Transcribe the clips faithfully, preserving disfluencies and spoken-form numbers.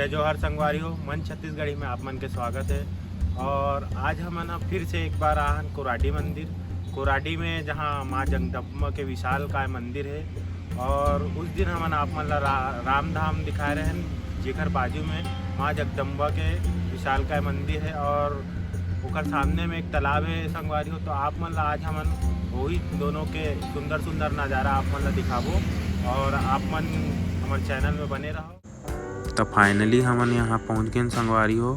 जोहार संगवारी हो, मन छत्तीसगढ़ी में आप मन के स्वागत है। और आज हमन ह फिर से एक बार आहन कोराडी मंदिर, कोराडी में, जहाँ माँ जगदम्बा के विशाल काय मंदिर है। और उस दिन हमन आप मन ला रा-, रामधाम दिखाए रहन, जेकर बाजू में माँ जगदम्बा के विशाल काय मंदिर है और ओकर सामने में एक तालाब है संगवारी हो। तो आप मन ला आज हमन वही दोनों के सुंदर सुंदर नज़ारा आप मन ला दिखाबो और आप मन हमर चैनल में बने रहो। तो finally हमन यहाँ पहुँच गए संगवारी हो,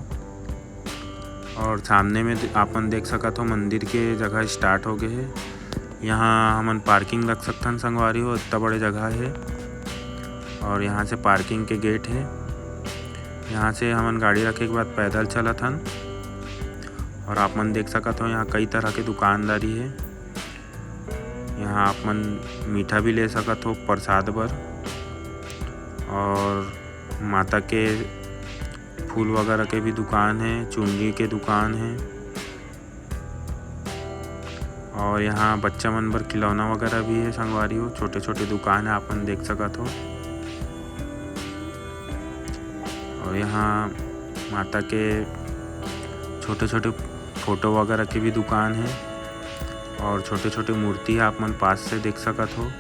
और सामने में दे-, आपन देख सकत हो मंदिर के जगह start हो गए है। यहाँ हमन parking रख सकथन संगवारी हो, इतना बड़े जगह है। और यहाँ से parking के gate है, यहाँ से हमन गाड़ी रखे के बाद पैदल चलत हन। और आप मन देख सकत हो यहाँ कई तरह के दुकानदारी है। यहाँ आप मन मीठा भी ले सकत हो प्रसाद बर। और माता के फूल वगैरह के भी दुकान है, चुनरी के दुकान है। और यहाँ बच्चा मन बर खिलौना वगैरह भी है संगवारी हो, छोटे छोटे दुकान है, आप मन देख सकत हो। और यहाँ माता के छोटे छोटे फोटो वगैरह के भी दुकान है और छोटे छोटे मूर्ति है, आप मन पास से देख सकत हो।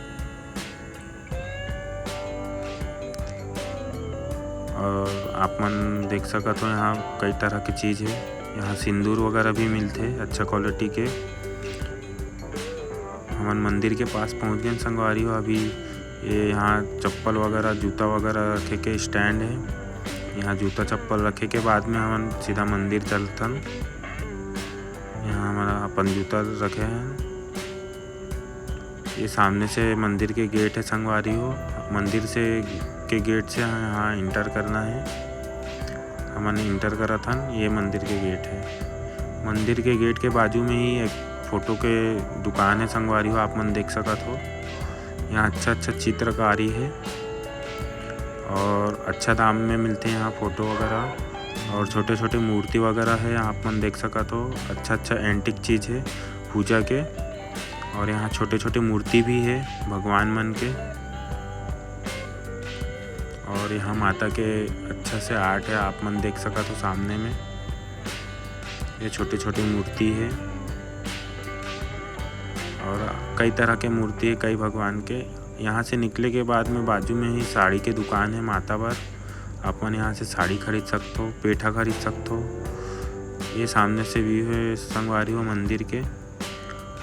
और आप मन देख सकत हो यहाँ कई तरह के चीज़ है। यहाँ सिंदूर वगैरह भी मिलथे अच्छा quality के। हमन मंदिर के पास पहुँच गए संगवारी हो। अभी ये यहाँ चप्पल वगैरह, जूता वगैरह रखे के stand है। यहाँ जूता चप्पल रखे के बाद में हमन सीधा मंदिर चलथन। यहाँ हमन अपन जूता रखे हैं। ये सामने से मंदिर के gate है संगवारी हो। मंदिर से, के gate से यहाँ enter करना है। हमन enter करत हन, ये मंदिर के gate है। मंदिर के gate के बाजू में ही एक फोटो के दुकान है संगवारी हो, आप मन देख सकत हो। यहाँ अच्छा अच्छा चित्रकारी है और अच्छा दाम में मिलथे यहाँ फोटो वगैरह। और छोटे छोटे मूर्ति वगैरह है, आप मन देख सकत हो। अच्छा अच्छा antique चीज़ है पूजा के। और यहाँ छोटे छोटे मूर्ति भी है भगवान मन के। और यहाँ माता के अच्छा से art है, आप मन देख सकत हो सामने में। ये छोटे छोटे मूर्ति है और कई तरह के मूर्ति है कई भगवान के। यहाँ से निकले के बाद में बाजू में ही साड़ी के दुकान है माता बर। आप मन यहाँ से साड़ी खरीद सकथो, पेठा खरीद सकथो। ये सामने से view है संगवारी हो मंदिर के।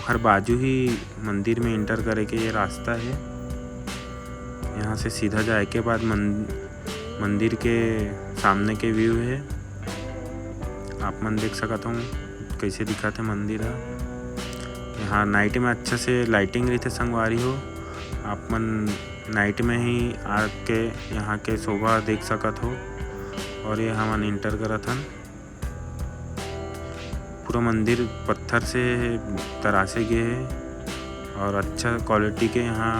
हर बाजू ही मंदिर में enter करे के ये रास्ता है। यहाँ से सीधा जाए के बाद मन-, मंदिर के सामने के view है। आप मन देख सकत हो कैसे दिखत है मंदिर ह। यहाँ night में अच्छा से lighting रहिथे संगवारी हो। आप मन night में ही आके यहाँ के शोभा देख सकत हो। और ये हमन enter करत हन। पूरा मंदिर पत्थर से तराशे गए है और अच्छा quality के यहाँ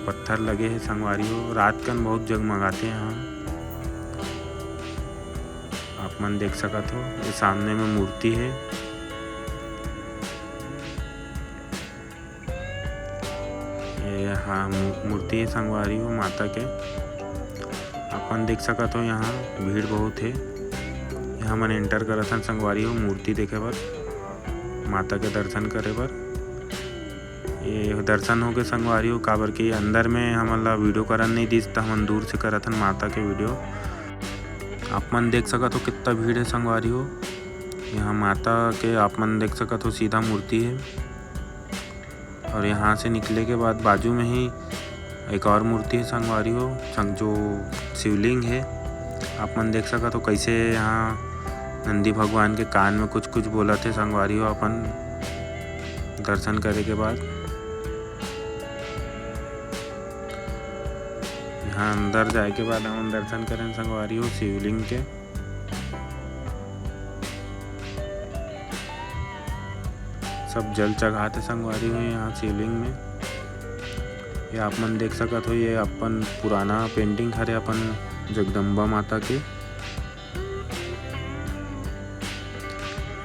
पत्थर लगे है संगवारी हो। रात कन बहुत जगमगाते यहाँ, आप मन देख सकत हो। ये सामने में मूर्ति है। ये, हाँ, मू-, मूर्ति है संगवारी हो माता के। अपन देख सकत हो यहाँ भीड़ बहुत है। यहाँ मन enter करत हन संगवारी हो मूर्ति देखे बर, माता के दर्शन करे बर। ये दर्शन हो गए संगवारी हो, काबर कि अंदर में हमन ला video करन नहीं दिस, त हमन दूर से करत हन माता के video। आप मन देख सकत हो कितना भीड़ है संगवारी हो। यहाँ माता के आप मन देख सकत हो सीधा मूर्ति है। और यहाँ से निकले के बाद बाजू में ही एक और मूर्ति है संगवारी हो, संग जो शिवलिंग है। आप मन देख सकत हो कैसे यहाँ नंदी भगवान के कान में कुछ कुछ बोलत है संगवारी हो। अपन दर्शन करे के बाद यहाँ अंदर जाए के बाद हमन दर्शन करें संगवारी हो शिवलिंग के। सब जल चढ़ात हे संगवारी हो यहाँ शिवलिंग में। ये आप मन देख सकत हो, ये अपन पुराना painting हरे अपन जगदम्बा माता के।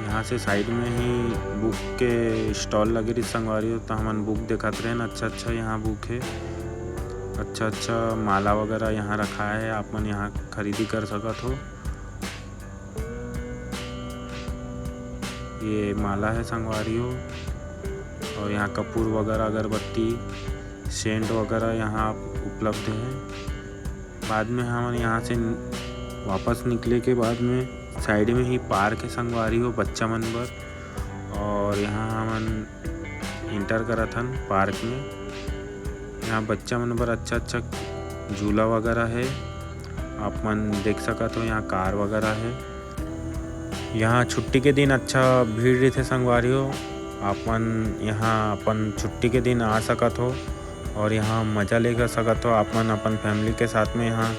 यहाँ से side में ही book के stall लगे रहिस संगवारी हो, तो हमन book देखत रहेन। अच्छा अच्छा यहाँ book है, अच्छा अच्छा माला वगैरह यहाँ रखा है, आप मन यहाँ खरीदी कर सकत हो। ये माला है संगवारी हो, और यहाँ कपूर वगैरह, अगरबत्ती, सेंट वगैरह यहाँ उपलब्ध है। बाद में हमन यहाँ से वापस निकले के बाद में साइड में ही पार्क है संगवारी हो, बच्चा मन बर। और यहाँ हमन एंटर करत हन पार्क में। यहाँ बच्चा मन बर अच्छा अच्छा झूला वगैरह है, आप मन देख सकत हो। यहाँ कार वगैरह है। यहाँ छुट्टी के दिन अच्छा भीड़ रहिथे संगवारी हो, आप मन यहाँ अपन छुट्टी के दिन आ सकत हो और यहाँ मज़ा ले सकत हो आप मन अपन फैमिली के साथ में। यहाँ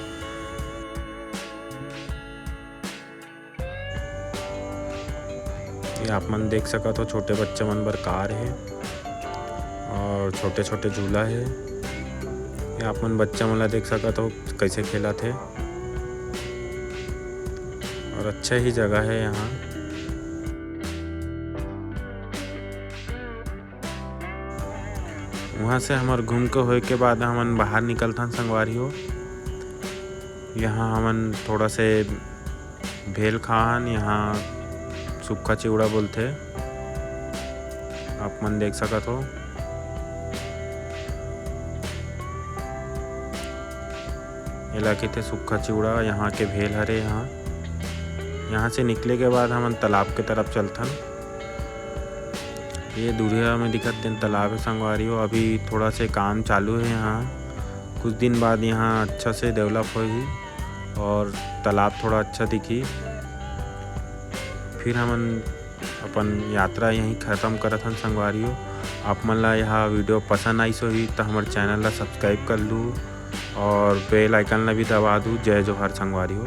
ये आप मन देख सकत हो, छोटे बच्चा मन बर कार है और छोटे छोटे झूला है। ये आप मन बच्चा मन ला देख सकत हो, कैसे खेलत है। और अच्छा ही जगह है यहाँ। वहाँ से हमर घूम के होए के बाद हमन बाहर निकलथन संगवारी हो। यहाँ हमन थोड़ा से भेल खान, यहाँ सुक्खा चिवड़ा बोलथे, आप मन देख सकत हो। एला कहिथे सुक्खा चिवड़ा, यहाँ के भेल हरे। यहाँ, यहाँ से निकले के बाद हमन तालाब के तरफ चलथन। ये दूरिया में दिखत तेन तालाब है संगवारी हो। अभी थोड़ा से काम चालू है यहाँ, कुछ दिन बाद यहाँ अच्छा से डेवलप होही और तालाब थोड़ा अच्छा दिखी। फिर हमन अपन यात्रा यहीं ख़त्म करत हन संगवारी हो। आप मन ला यह वीडियो पसंद आइस होही त हमर चैनल ला सब्सक्राइब कर लू और बेल आइकन ला भी दबा दू। जय जोहार संगवारी हो।